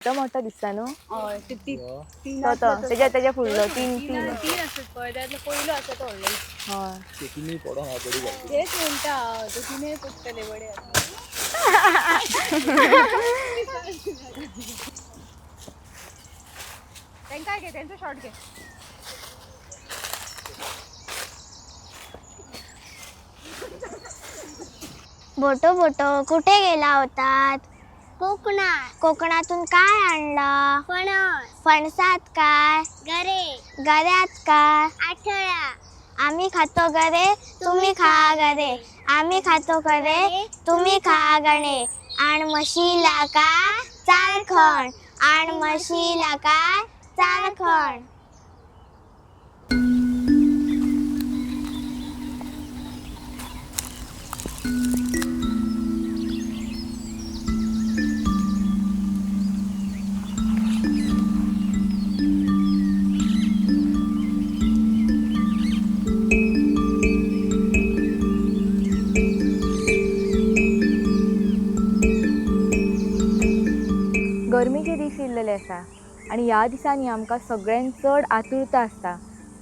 तो मोठो दिसता न्हू. हय, ते तीन तो तो तेज्या तेज्या फुडलो तीन तीन तीन. तीन आसतात पळय, त्यातलो पयलो आसा तो व्हडलो. हय. ते तिनूय पडोंक हा बडी घातली. तेच म्हणटा हांव, ते तिनूय पडटले बडे. तांकां घे, तेंचो शॉट घे. बोटो बोटो कुठे गेला होतात? कोकणात. कोकणातून काय आणलं? फणस. फणसात काय? गरे. गऱ्यात काय? आठळ्या. आम्ही खातो गरे, तुम्ही खा गरे. आम्ही खातो गरे, तुम्ही खा गणे. आण म्हशीला का चारखण, आण म्हशीला का चारखण. गरमेचे दीस येयल्लेले आसा आनी ह्या दिसांनी आमकां सगळ्यांत चड आतुरता आसता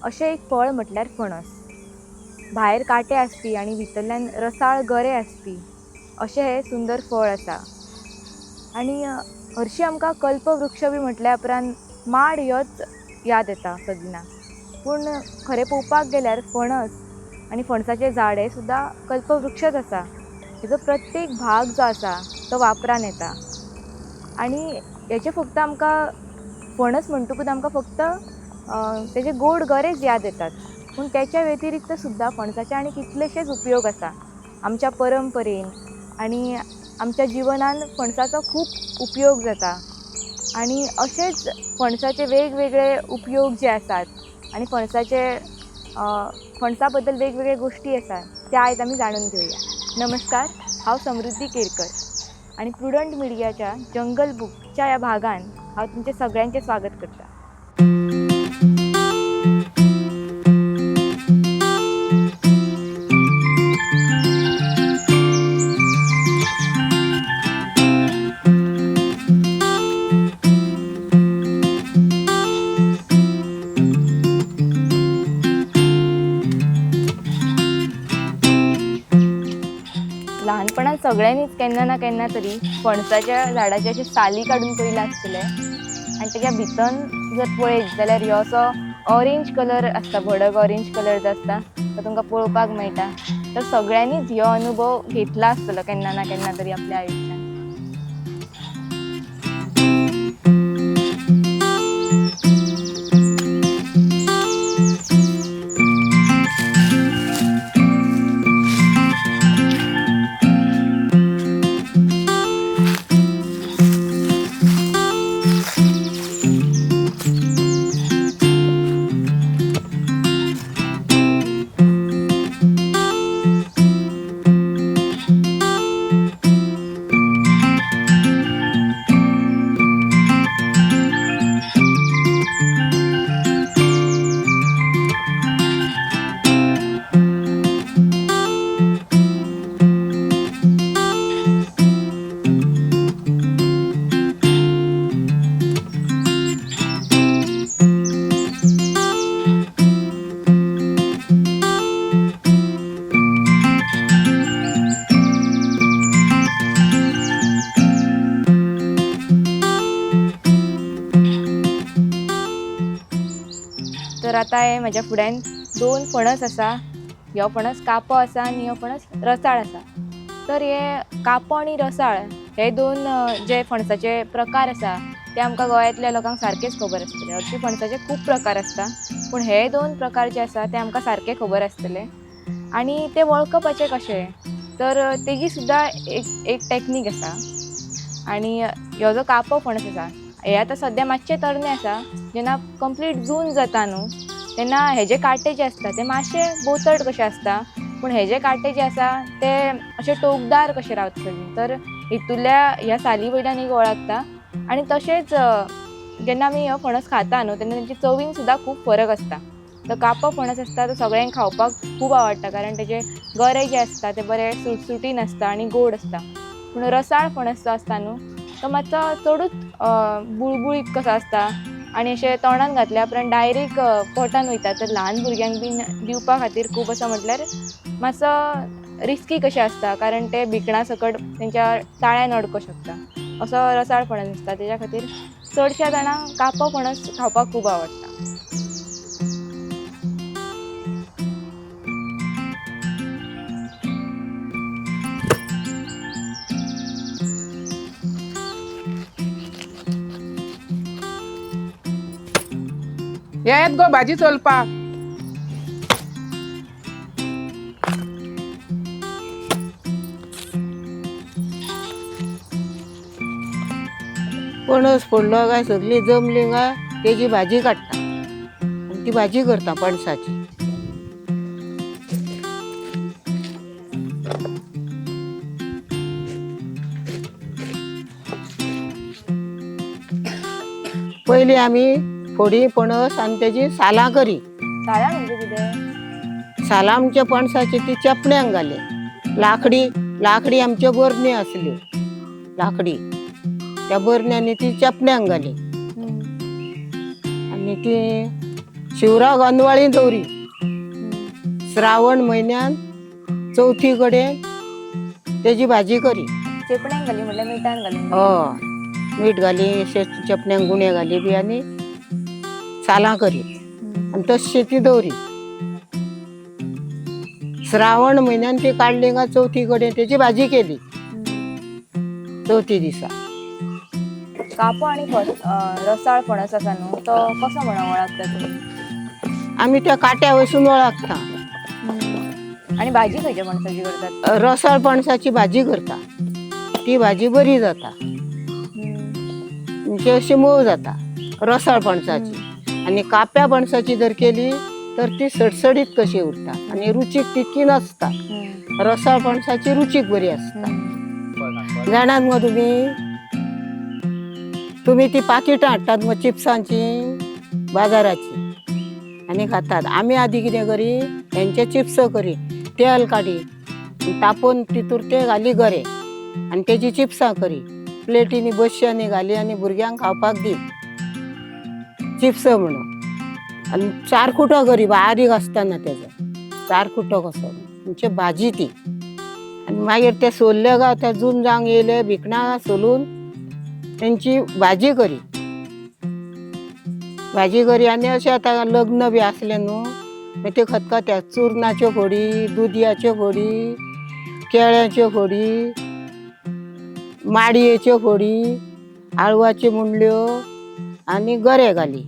अशें एक फळ म्हटल्यार फणस. भायर कांटे आसपी आनी भितरल्यान रसाळ गरे आसपी अशें हें सुंदर फळ आसा. आनी हरशीं आमकां कल्पवृक्ष बी म्हटल्या उपरांत माड ह्योच याद येता सदिना, पूण खरें पळोवपाक गेल्यार फणस आनी फणसाचें झाड हें सुद्दां कल्पवृक्षच आसा. हेजो प्रत्येक भाग जो आसा तो वापरान येता. आनी हेचें फक्त आमकां फणस म्हणटकूच आमकां फक्त तेजे गोड गरेच याद येतात, पूण तेच्या व्यतिरिक्त सुद्दां फणसाचे आनी कितलेशेच उपयोग आसा आमच्या परंपरेन आनी आमच्या जिवनान फणसाचो खूब उपयोग जाता. आनी अशेंच फणसाचे वेगवेगळे उपयोग जे आसात आनी फणसाचे फणसा बद्दल वेगवेगळे गोश्टी आसात त्या आयज आमी जाणून घेवया. नमस्कार, हांव समृद्धी केरकर आनी प्रुडंट मिडियाच्या जंगल बुकच्या ह्या भागान हांव तुमचें सगळ्यांचें स्वागत करता. ल्हानपणांत सगळ्यांनीच केन्ना ना केन्ना तरी फणसाच्या झाडाचे अशे साली काडून पळयलां आसतलें आनी तेच्या भितर जर पळयत जाल्यार ह्यो असो ऑरेंज कलर आसता, भडक ऑरेंज कलर जो आसता तो तुमकां पळोवपाक मेळटा. तर सगळ्यांनीच ह्यो अनुभव घेतला आसतलो केन्ना ना केन्ना तरी आपल्या आयुश्यांत. तर आतां हे म्हज्या फुड्यान दोन फणस आसा. ह्यो फणस कापो आसा आनी ह्यो फणस रसाळ आसा. तर हे कापो आनी रसाळ हे दोन जे फणसाचे प्रकार आसा ते आमकां गोंयांतल्या लोकांक सारकेच खबर आसतले. हरशीं फणसाचे खूब प्रकार आसता, पूण हे दोन प्रकार जे आसा ते आमकां सारके खबर आसतले. आनी ते वळखपाचे कशे तर तेजी सुद्दां एक टॅक्नीक आसा. आनी ह्यो जो कापो फणस आसा हे आतां सद्या मातशे तरणे आसा, जेन्ना कंप्लीट जून जाता न्हू तेन्ना हेजे कांटे जे आसता ते मातशे बोतड कशे आसता, पूण हेजे कांटे जे आसा ते अशे टोकदार कशे रावता सगळीं. तर हितूंतल्या ह्या साली वयल्यान एक वळखता. आनी तशेंच जेन्ना आमी हो फणस खाता न्हू तेन्ना तेंची चवीन सुद्दां खूब फरक आसता. तो कापो फणस आसता तो सगळ्यांक खावपाक खूब आवडटा, कारण तेजे गरे जे आसता ते बरे सुटसुटीन आसता आनी गोड आसता. पूण रसाळ फणस जो आसता न्हू तो मातसो चडूच बुळबुळीत कसो आसता आनी अशें तोंडान घातल्या उपरांत डायरेक्ट पोटान वयता. तर ल्हान भुरग्यांक बीन दिवपा खातीर खूब असो म्हटल्यार मातसो रिस्की कशें आसता, कारण ते भिकणां सकट तेंच्या ताळ्यान अडको शकता. असो रसाळ फणस आसता, तेज्या खातीर चडश्या जाणांक कापो फणस खावपाक खूब आवडटा. येत गो भाजी चोलपाक. पणस फोडलो काय सगळी जमली काय तेजी भाजी काडटा आनी ती भाजी करता पणसाची. पयलीं आमी फोडी पणस आनी तेजी सालां करी. सालां म्हणजे कितें? सालां आमच्या पणसाची ती चेपण्यांक घाली. लाकडी लाकडी आमच्यो बरणी आसल्यो, लाकडी त्या बरण्यांनी ती चेपण्यांक घाली आनी ती शिवराक अनवाळी दवरी. श्रावण म्हयन्यान चवथी कडेन तेजी भाजी करी. चेपण्यांक घाली म्हटल्यार मिठान घालून? हय, मीठ घाली, अशें चेपण्यांक गुणे घाली बी आनी सालां करी आनी तश्शी ती दवरी. श्रावण म्हयन्यान ती काडली काय चवथी कडेन तेजी भाजी केली चवथी दिसा. कापो आनी रसाळ फणस आसा न्हू, तो कसो म्हणून वळखता तुमी? आमी त्या काट्या वयसून वळखता. आनी भाजी खंयच्या फणसाची करतात? रसाळ पणसाची भाजी करता, ती भाजी बरी जाता, म्हणजे अशी मोव जाता रसाळ पणसाची. आनी काप्या पणसाची जर केली तर ती सडसडीत कशी उरता आनी रुचीक तितकी नासता. रसाळ पणसाची रुचीक बरी आसता. जाणात मगो तुमी? तुमी ती पाकिटां हाडटात मगो चिप्सांची बाजाराची आनी खातात. आमी आदी कितें करी, हेंचे चिप्स करी, तेल काडी तापोवन तितूर ते घाली गरे आनी तेजी चिप्सां करी, प्लेटींनी बश्यांनी घाली आनी भुरग्यांक खावपाक दी चिप्स म्हणून. आनी चारकुटो करी बारीक आसतना तेजो चारकुटो कसो म्हणजे भाजी ती. आनी मागीर ते सोल्ले काय ते जुंजांक येयले भिकणां सोलून तेंची भाजी करी. भाजी करी आनी अशें आतां लग्न बी आसलें न्हू मागीर त्यो खतखत्या चुरनाच्यो फोडी, दुदयाच्यो फोडी, केळ्याच्यो फोडी, माडयेच्यो फोडी, आळवाच्यो मुंडल्यो आनी गरे घाली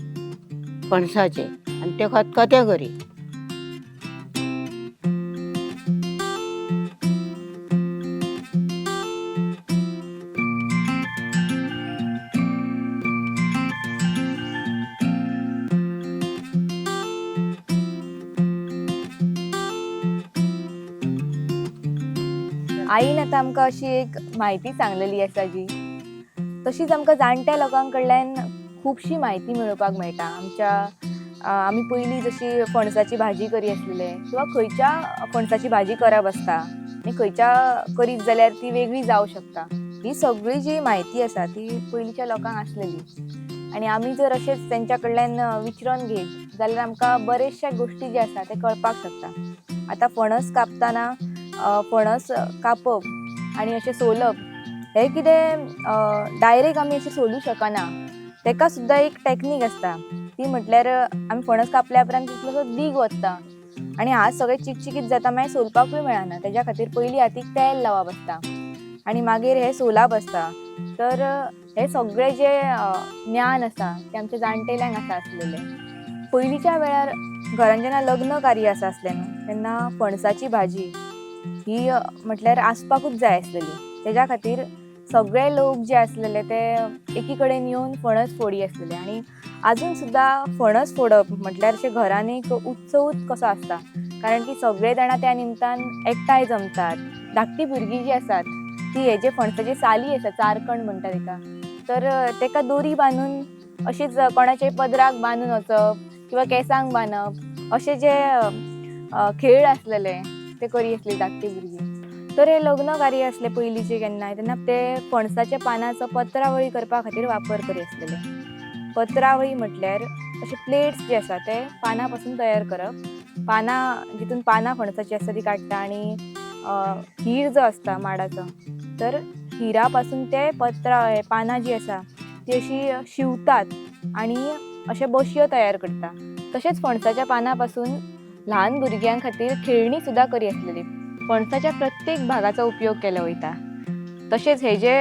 पणसाचे आनी ते खतखतें करी. आईन आतां आमकां अशी एक म्हायती सांगलेली आसा जी तशीच आमकां जाणट्या लोकां कडल्यान खुबशी म्हायती मेळोवपाक मेळटा. आमच्या आमी पयलीं जशी फणसाची भाजी करी आसलेले किंवा खंयच्या फणसाची भाजी करप आसता आनी खंयच्या करीत जाल्यार ती वेगळी जावं शकता, ही सगळी जी म्हायती आसा ती पयलींच्या लोकांक आसलेली. आनी आमी जर अशेंच तेंच्या कडल्यान विचरोन घेत जाल्यार आमकां बरेचशे गोश्टी जे आसा ते कळपाक शकता. आतां फणस कापतना फणस कापप आनी अशें सोलप हें कितें डायरेक्ट आमी अशें सोलूं शकना, तेका सुद्दां एक टॅक्नीक आसता. ती म्हटल्यार आमी फणस कापल्या उपरांत तितलोसो दीग वता आनी हात सगळे चिकचिकीत जाता, मागीर सोलपाकूय मेळना. तेज्या खातीर पयलीं हातीक तेल लावप आसता आनी मागीर हें सोलप आसता. तर हें सगळें जें ज्ञान आसा तें आमच्या जाणटेल्यांक आसा आसलेलें. पयलींच्या वेळार घरान जेन्ना लग्न कार्य आसा आसलें न्हू तेन्ना फणसाची भाजी ही म्हटल्यार आसपाकूच जाय आसलेली. तेज्या खातीर सगळे लोक जे आसलेले ते एकी कडेन येवन फणस फोडी आसलेले. आनी आजून सुद्दां फणस फोडप म्हटल्यार अशें घरान एक उत्सवूच कसो आसता, कारण की सगळे जाणां त्या निमतान एकठांय जमतात. धाकटी भुरगीं जी आसात ती हेजे फणसाची साली आसा, चारकण म्हणटा तेका, तर तेका दोरी बांदून अशीच कोणाच्या पदराक बांदून वचप किंवा केंसांक बांदप अशे जे खेळ आसलेले ते करी आसली धाकटी भुरगीं. तर हे लग्न कार्य आसलें पयलींचें केन्नाय तेन्ना ते फणसाच्या पानाचो पत्रावळी करपा खातीर वापर करी आसलेले. पत्रावळी म्हटल्यार अशे प्लेट्स जे आसा ते पानां पासून तयार करप. पानां जितून पानां फणसाची आसता ती काडटा आनी हीर जो आसता माडाचो तर हिरा पासून ते पत्रां पानां जी आसा ती अशी शिंवतात आनी अशे बशयो तयार करता. तशेंच फणसाच्या पानां पासून ल्हान भुरग्यां खातीर खेळणी सुद्दां करी आसलेली. फणसाच्या प्रत्येक भागाचो उपयोग केलो वयता. तशेंच हेजे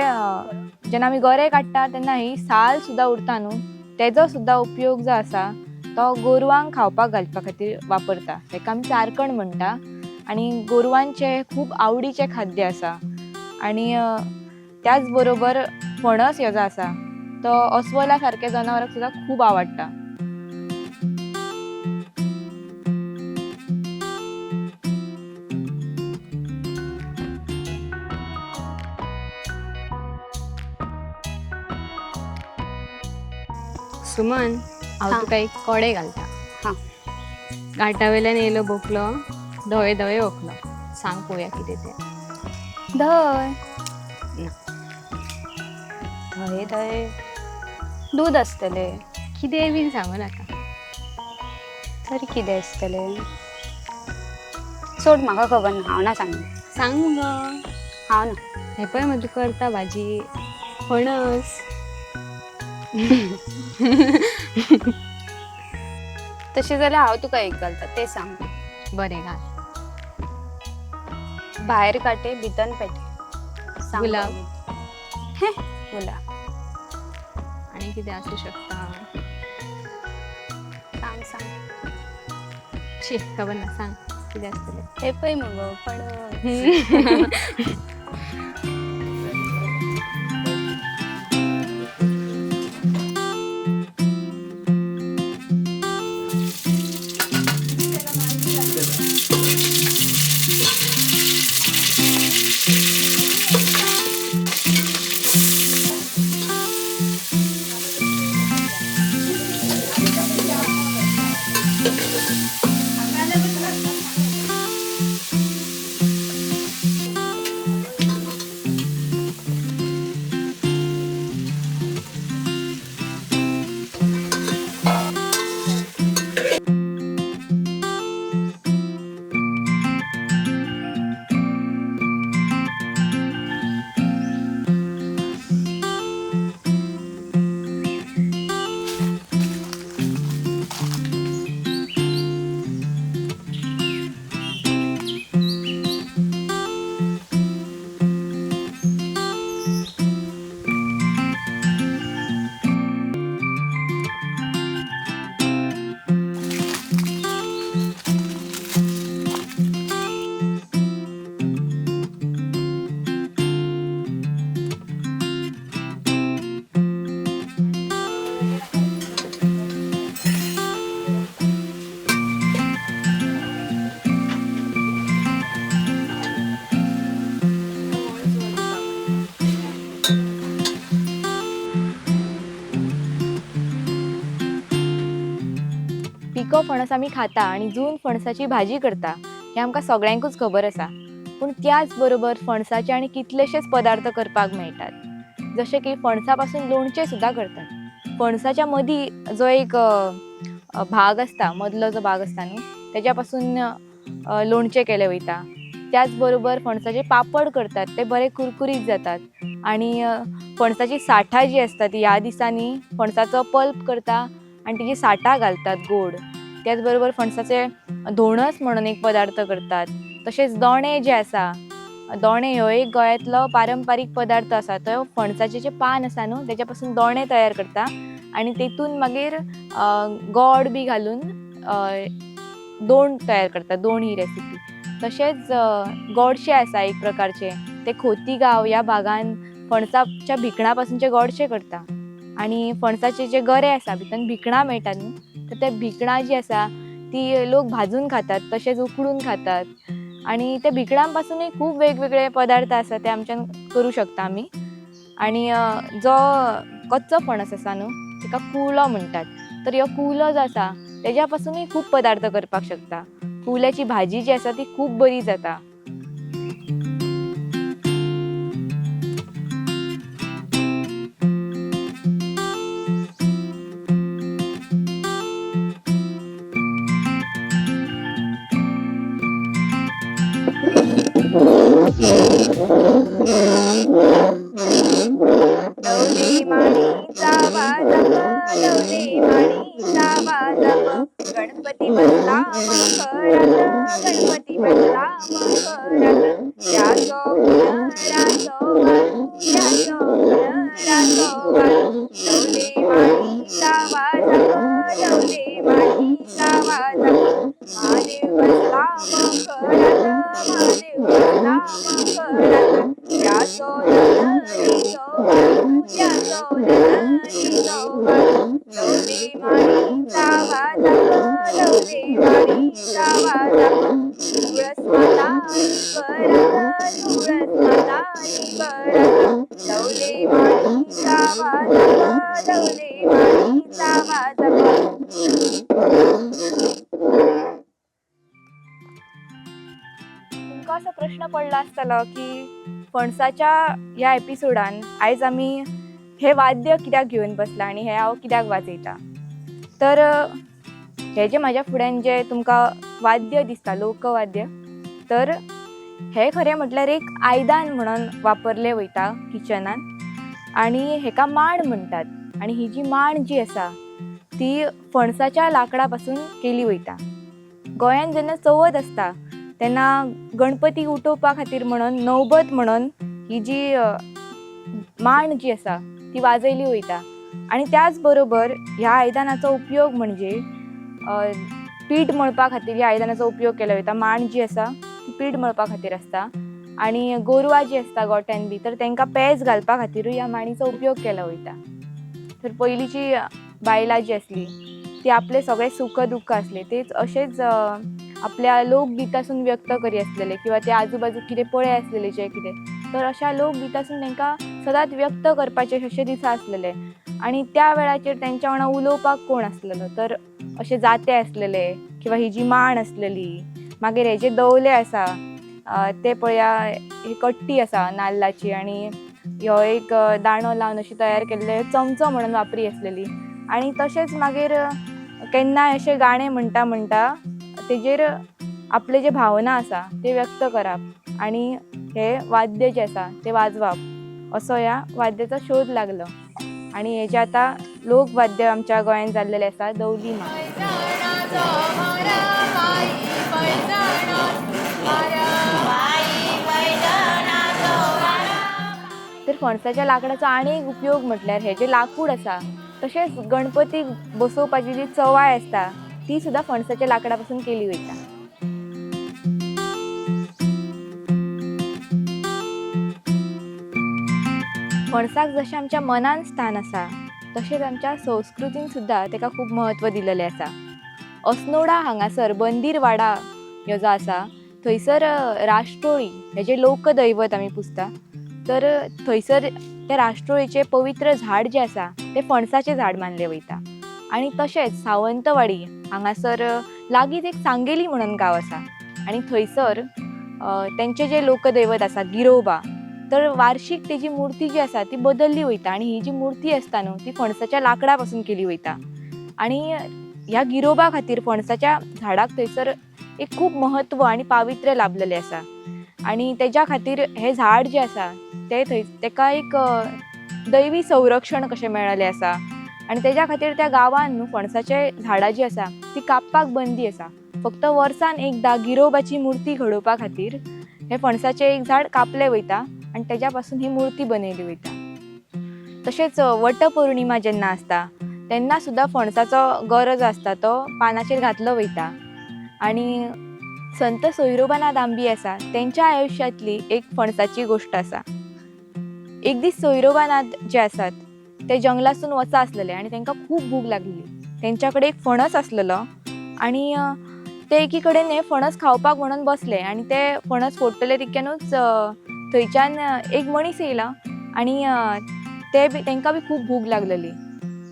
जेन्ना आमी गरे काडटा तेन्ना ही साल सुद्दां उरता न्हू तेजो सुद्दां उपयोग जो आसा तो गोरवांक खावपाक घालपा खातीर वापरता. तेका आमी चारकण म्हणटा आनी गोरवांचें खूब आवडीचें खाद्य आसा. आनी त्याच बरोबर फणस हो जो आसा तो अस्वला सारक्या जनावरांक सुद्दां खूब आवडटा. सुमन, हांव हा. तुका एक कोडे घालता. हा. घाटा वयल्यान येयलो बोकलो, धवे धवे ओकलो. सांग पळोवया कितें तें. धंय. ना. धंय धंय दूद आसतलें. कितेंय बीन सांगू नाका. तर कितें आसतलें? सोड, म्हाका खबर ना, हांव ना सांगना. सांग मुगो. हांव ना. हें पळय म्हजें करता भाजी फणस. तशें जाल्यार हांव तुका एक घालता तें सांग. बरें घाल. भायर काटे भितर पेटे. सांग. गुलाब. हे गुलाब. आनी कितें आसूं शकता? सांग सांग. शी, खबर ना. सांग कितें आसतलें? हे पळय मुगो फणस. पिको फणस आमी खाता आनी जून फणसाची भाजी करता हें आमकां सगळ्यांकूच खबर आसा. पूण त्याच बरोबर फणसाचे आनी कितलेशेच पदार्थ करपाक मेळटात. जशें की फणसा पासून लोणचें सुद्दां करतात. फणसाच्या मदीं जो एक भाग आसता, मदलो जो भाग आसता न्हू तेज्या पासून लोणचें केलें वयता. त्याच बरोबर फणसाचे पापड करतात, ते बरे कुरकुरीत जातात. आनी फणसाची साठां जी आसता ती ह्या दिसांनी फणसाचो पल्प करता आनी तेजी साठां घालतात गोड. त्याच बरोबर फणसाचे धोणस म्हणून एक पदार्थ करतात. तशेंच दोणे जे आसा, दोणे हो एक गोंयांतलो पारंपारीक पदार्थ आसा. तो फणसाचें जें पान आसा न्हू तेज्या पासून दोणे तयार करता आनी तेतून मागीर गोड बी घालून दोण तयार करता, दोण ही रेसिपी. तशेंच गोडशें आसा एक प्रकारचें, तें खोतीगांव ह्या भागान फणसाच्या भिकणा पासूनचें गोडशें करता. आनी फणसाचे जे गरे आसा भितर भिकणां मेळटात न्हू, तर ते भिकणां जी आसा ती लोक भाजून खातात, तशेंच उकडून खातात. आनी ते भिकणां पासुनूय खूब वेगवेगळे पदार्थ आसा ते आमच्यान करूं शकता आमी. आनी जो कच्चो फणस आसा न्हू तेका कुवलो म्हणटात. तर ह्यो कुवलो जो आसा तेज्या पासुनूय खूब पदार्थ करपाक शकता. कुवल्याची भाजी जी आसा ती खूब बरी जाता. दवले माडीचा वाजप, दवले माडीचा वाजप, गणपती बसला मखरात, गणपती बसला मखरात, त्याचो गुणराचो वाजू, त्याचो गुणराचो वाजू, दवले माडीचा वाजप, दवले माडीचा वाजप, महादेव बसला मखरात, महादेव बसला मखरात, त्याचो जननीचो वाजू, त्याचो जननीचो वाजू, दवले माडीचा वाजप, दवले माडीचा वाजप, तुळस माता गरात, तुळस माता गरात, दवले माडीचा वाजप, दवले माडीचा वाजप. तुमकां असो प्रश्न पडला आसतलो की फणसाच्या ह्या एपिसोडान आयज आमी हें वाद्य कित्याक घेवन बसला आनी हें हांव कित्याक वाजयता. तर हें जें म्हाज्या फुड्यान जें तुमकां वाद्य दिसता, लोकवाद्य, तर हें खरें म्हटल्यार एक आयदन म्हणून वापरलें वयता किचनान आनी हेका मांड म्हणटात. आनी ही जी मांड जी आसा ती फणसाच्या लाकडा पासून केली वयता. गोंयांत जेन्ना चवथ आसता तेन्ना गणपती उठोवपा खातीर म्हणून नवबत म्हणून ही जी मांड जी आसा ती वाजयली वयता. आनी त्याच बरोबर ह्या आयदनाचो उपयोग म्हणजे पीठ मळपा खातीर ह्या आयदनाचो उपयोग केलो वयता. मांड जी आसा ती पीठ मळपा खातीर आसता आनी गोरवां जी आसता गोठ्यान बी तर तांकां पेज घालपा खातीरूय ह्या मांडीचो उपयोग केलो वयता. तर पयलींची बायलां जी आसली ती आपले सगळे सुख दुख्ख आसले तेच अशेंच आपल्या लोकगितासून व्यक्त करी आसलेले किंवा ते आजूबाजू कितें पळय आसलेले जें कितें, तर अशा लोकगितासून तांकां सदांच व्यक्त करपाचें अशें दिसा आसलेलें. आनी त्या वेळाचेर तेंच्या वांगडा उलोवपाक कोण आसलेलो, तर अशे जाते आसलेले किंवा ही जी मांड आसलेली, मागीर हे जे दवले आसा ते पळया, ही कट्टी आसा नाल्लाची आनी ह्यो एक दांडो लावन अशी तयार केल्ले चमचो म्हणून वापरी आसलेली. आनी तशेंच मागीर केन्नाय अशें गाणें म्हणटा म्हणटा तेजेर आपले जे भावना आसा ते व्यक्त करप आनी हे वाद्य जें आसा तें वाजवप, असो ह्या वाद्याचो शोध लागलो. आनी हेजें आतां लोकवाद्य आमच्या गोंयांत जाल्लेलें आसा दवली मांड. तर फणसाच्या लाकडाचो आनी एक उपयोग म्हटल्यार हें जें लाकूड आसा तशेंच गणपतीक बसोवपाची जी चवाय आसता ती सुद्दां फणसाच्या लाकडा पासून केली वयता. फणसाक जशें आमच्या मनान स्थान आसा तशेंच आमच्या संस्कृतीन सुद्दां तेका खूब म्हत्व दिलेलें आसा. अस्नोडा हांगासर बंदीरवाडा ह्यो जो आसा थंयसर राष्ट्रोळी हेजें लोकदैवत आमी पुजता. तर थंयसर त्या राष्ट्रोळीचें पवित्र झाड जें आसा तें फणसाचें झाड मानलें वयता. आनी तशेंच सावंतवाडी हांगासर लागींच एक सांगेली म्हणून गांव आसा आनी थंयसर तेंचें जें लोकदैवत आसा गिरोबा, तर वार्षीक तेजी मुर्ती जी आसा ती बदल्ली वयता आनी ही जी मुर्ती आसता न्हू ती फणसाच्या लाकडा पासून केली वयता. आनी ह्या गिरोबा खातीर फणसाच्या झाडाक थंयसर एक खूब म्हत्व आनी पावित्र्य लाभलेलें आसा. आनी तेज्या खातीर हें झाड जें आसा तें थंय तेका एक दैवी संरक्षण कशें मेळ्ळेलें आसा. आनी तेज्या खातीर त्या गांवान न्हू फणसाचे झाडां जीं आसा ती कापपाक बंदी आसा. फक्त वर्सान एकदां गिरोबाची मुर्ती घडोवपा खातीर हें फणसाचें एक झाड कापलें वयता आनी तेज्या पासून ही मुर्ती बनयली वयता. तशेंच वटपौर्णिमा जेन्ना आसता तेन्ना सुद्दां फणसाचो गरो जो आसता तो पानाचेर घातलो वयता. आनी संत सोयरोबानाथ आंबी आसा तेंच्या आयुश्यांतली एक फणसाची गोश्ट आसा. एक दीस सोयरोबानाथ जे आसात ते जंगलासून वचा आसलेले आनी तेंकां खूब भूक लागली. तेंच्या कडेन एक फणस आसलेलो आनी ते एकी कडेन हें फणस खावपाक म्हणून बसले आनी ते फणस फोडटले तितक्यानूच थंयच्यान एक मनीस येयला आनी ते बी तेंकां बी खूब भूक लागलेली.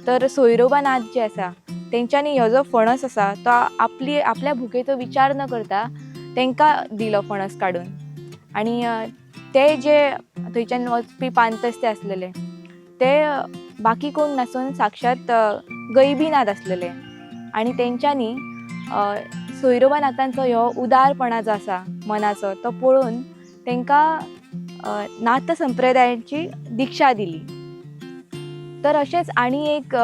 तर सोयरोबानाथ जे आसा तेंच्यांनी हो जो फणस आसा तो आपली आपल्या भुकेचो विचार न करता तेंकां दिलो फणस काडून. आनी ते जे थंयच्यान वचपी पांतस्ते आसलेले ते बाकी कोण नासून साक्षात गैबीनाथ आसलेले. आनी तेंच्यांनी सोयरोबानाथांचो ह्यो उदारपणा जो आसा मनाचो तो पळोवन तेंकां नाथ संप्रदायाची दिक्षा दिली. तर अशेंच आनी एक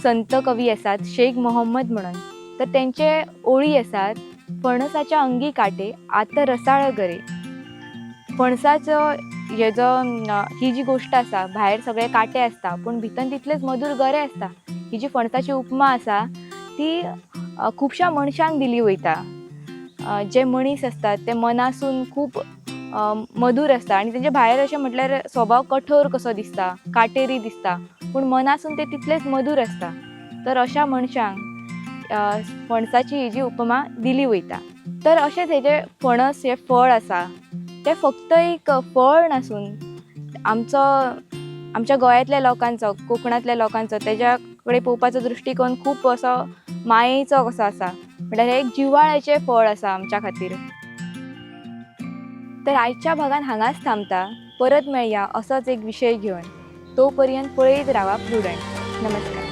संत कवी आसात शेख मोहम्मद म्हणून, तर तेंचे ओळी आसात, फणसाच्या अंगी काटे आत रसाळ गरे. फणसाचो हेजो ही जी गोश्ट आसा, भायर सगळे कांटे आसता पूण भितर तितलेच मधूर गरे आसता, ही जी फणसाची उपमा आसा ती खुबश्या मनशांक दिली वयता. जे मनीस आसतात ते मनासून खूब मधूर आसता आनी तेंचे भायर अशें म्हटल्यार स्वभाव कठोर कसो दिसता, काटेरी दिसता, पूण मनासून ते तितलेच मधूर आसता. तर अशा मनशांक फणसाची ही जी उपमा दिली वयता. तर अशेंच हेजें फणस हें फळ आसा तें फक्त एक फळ नासून आमचो, आमच्या गोंयांतल्या लोकांचो, कोंकणांतल्या लोकांचो तेज्या कडेन पळोवपाचो दृश्टिकोन खूब असो मायेचो कसो आसा. म्हळ्यार हें एक जिवाळ्याचें फळ आसा आमच्या खातीर. तर आयच्या भागान हांगाच थांबता, परत मेळया असोच एक विशय घेवन. तो पर्यंत पळयत रावा प्रुडंट. नमस्कार.